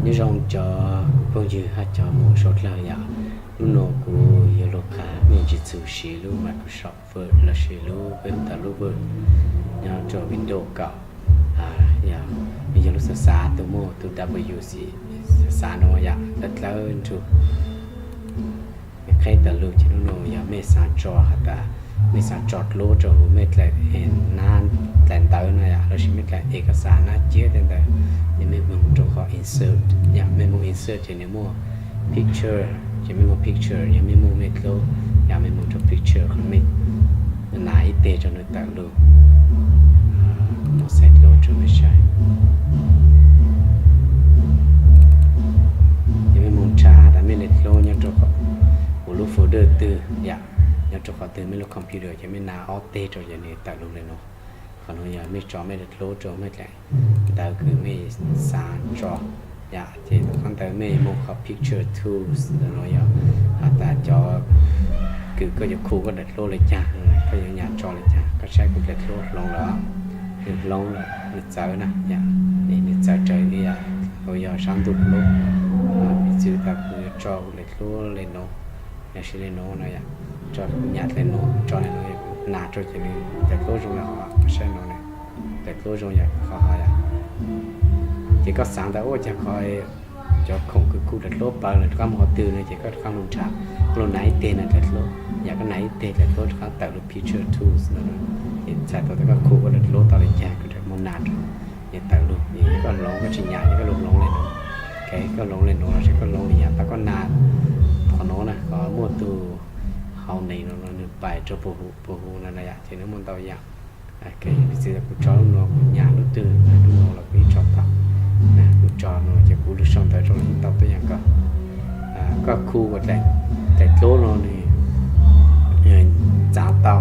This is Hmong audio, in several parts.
Nyob zoo cov phooj ywg hab cov mus sau dlawg yom. Hnub no kuv yuav lug qha mej tsi txug siv lub Microsoft Word lossis lub web tawm lub Word nyob rua Windows kaum. Yog lub xav xav tug muaj tug W xav xav no yom, dlawb dlawb nrug. Qheb tawm lug ces lub no yog mej xaav tso has tas mej xaav tso dluab rua huv mej dlaim nab dlaim ntawv no yom, lossis mej dlaim ev kas xav nab ciab tej ntawd, ces mej moog rua qhov insert yom, mej moog insert ces nwg muaj picture, ces mej muaj picture, yog mej muaj mej dluab, yog mej moog rua picture qhov mej nas ib teg rua nwg tawm lug. Moog xaiv dluab rua mej saib. Ces mej moog nrhav tas mej le dluab nyob rua huv lub folder twg yom, nyob rua qhov twg mej lub computer ces mej nas ob teg rua ces nwg tawm lug le nuav. Qhov nuav yog mej tso mej le dluab rua mej dlaim ntawv kws mej xaav tso yom, ces qhov ntawd mej moog qhov picture tools ntawd no yog has tas cov kws koj yuav khu koj dlaim dluab le caag, koj yuav nyam tso le caag. Koj saib kuv dlaim dluab hloov lawm, nwg hloov lawm, nwg txawv na yom, nwg txawv rawv li yom, yog sab ntug dluab. Piv txwv tas kuv yuav tso kuv dlaim dluab le nuav, yog siv le nuav no yom, tso nyam le nuav, tso le nuav, nas rua ces nwg dlaim dluab zoo le hov, koj saib no na, dlaim dluab zoo yom, qhov hov yom. Ces koj xaav tas ua caag qhov cov khoom kws khu dlaim dluab plawg lawm rov qab moog qhov twg no ces koj rov qab lug nrhav, koj lug nas ib teg no dlaim dluab, yog koj nas ib teg dlaim dluab rov qab tawm lug picture tools no, ces txhais tau tas koj khu koj dlaim dluab tau le caag kws moog nas rua, ces tawm lug. Ces koj hloov koj tsi nyam ces koj lug hloov le nuav, koj hloov le nuav lossis koj hloov le yam tas koj nas qhov nuav na, qhov muaj tug hauv neeg no nwg pais rua puag huv no na yom, ces nwg muaj ntau yam. Piv txwv tas kuv tso lub nuav, kuv nyam lub twg, lub nuav los kuv yeej tso tau. Kuv tso nuav ces kuv lug sau ntawv rua los yeej tau tuab yaam ko. Koj khu ua dlaim dluab no nwg txaav tau,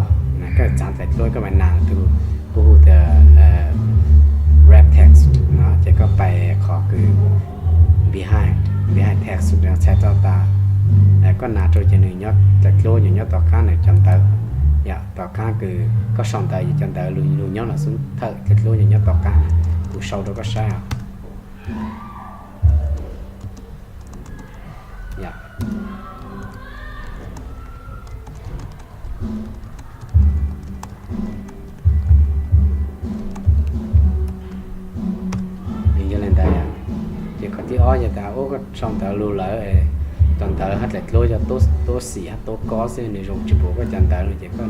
koj txaav dlaim dluab koj mam nas tug kuv hu tas wrap text no ces koj pais qhov kws behind, behind text txhais tau tas koj nas rua ces nwg nyob dlaim dluab nwg nyob tom qaab nwg cov ntawv yom, tom qaab kws koj sau ntawv ces cov ntawv lug nyob no xwb, thawj dlaim dluab nwg nyob tom qaab na. Kuv sau rua koj saib os. Nwg yog le ntawd yom. Ces qhov thib ob yog tas ua koj sau ntawv lug lawm, cov ntawv hab dlaim dluab yog tuab xim hab tuab kob xwb, nwg zoo tsi pum koj cov ntawv no ces koj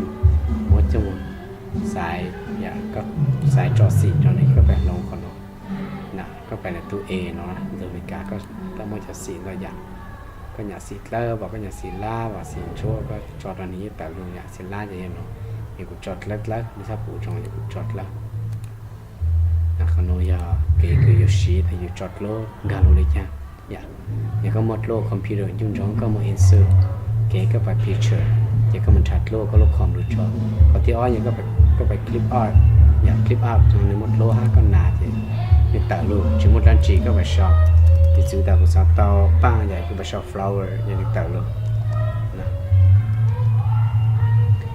muab coj xaiv, xaiv tso xim rua nwg, koj pais hloov qhov no. Koj pais ntawm tug A no, ntawm Amelikas koj muab cov xim ntau yam. Koj nyam xim dlawb, koj nyam xim lab, xim ntsuab, koj tso rua nwg yeej tawm lug yom. Xim lab ces yog no, yog kuv tso dlawb dlawb, mej txhob pum zoo, yog kuv tso dlawb. Qhov no yog kev kws yuav siv tas yus tso dluab nkag lug le caag. Yog koj muaj dluab computer ncuj ntsoov koj muaj insert, kev koj pais picture, ces koj mus nrhav dluab koj lub com lug tso. Qhov thib ob yog koj pais clip art, yog clip art no nwg muaj dluab hab koj nas ces nwg tawm lug, tsi muaj dlaab tsi koj pais sau. Piv txwv tas kuv xaav tau paaj yom, kuv pais sau flower yog nwg tawm lug.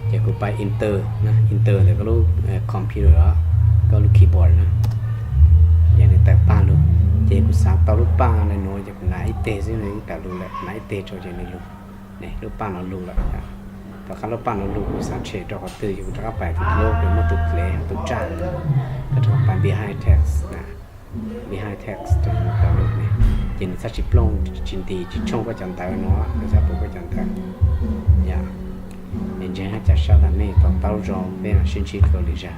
Ces kuv pais enter, enter ntawm koj lub computer os, koj lub keyboard na, yog nwg tawm paaj lug. Ces kuv xaav tau lub paaj le nuav ces kuv nas ib teg xwb nwg tawm lug lawm, nas ib teg rua ces nwg lug. Lub paaj no lug lawm. Tom qab lub paaj no lug kuv xaav tshem rua qhov twg ces kuv rov qab pais tug dluab kws muaj tug dlev hab tug tsaj, koj rov qab pais behind text, behind text rua tawm lug ne. Ces nwg txhaj tsi plooj tsi nti tsi tshooj koj cov ntawv no, nwg txhaj pum koj cov ntawv. Yog, es ntseeg hab ca sab tas mej to taub zoo, peb sib ntsib dlua lwm zag.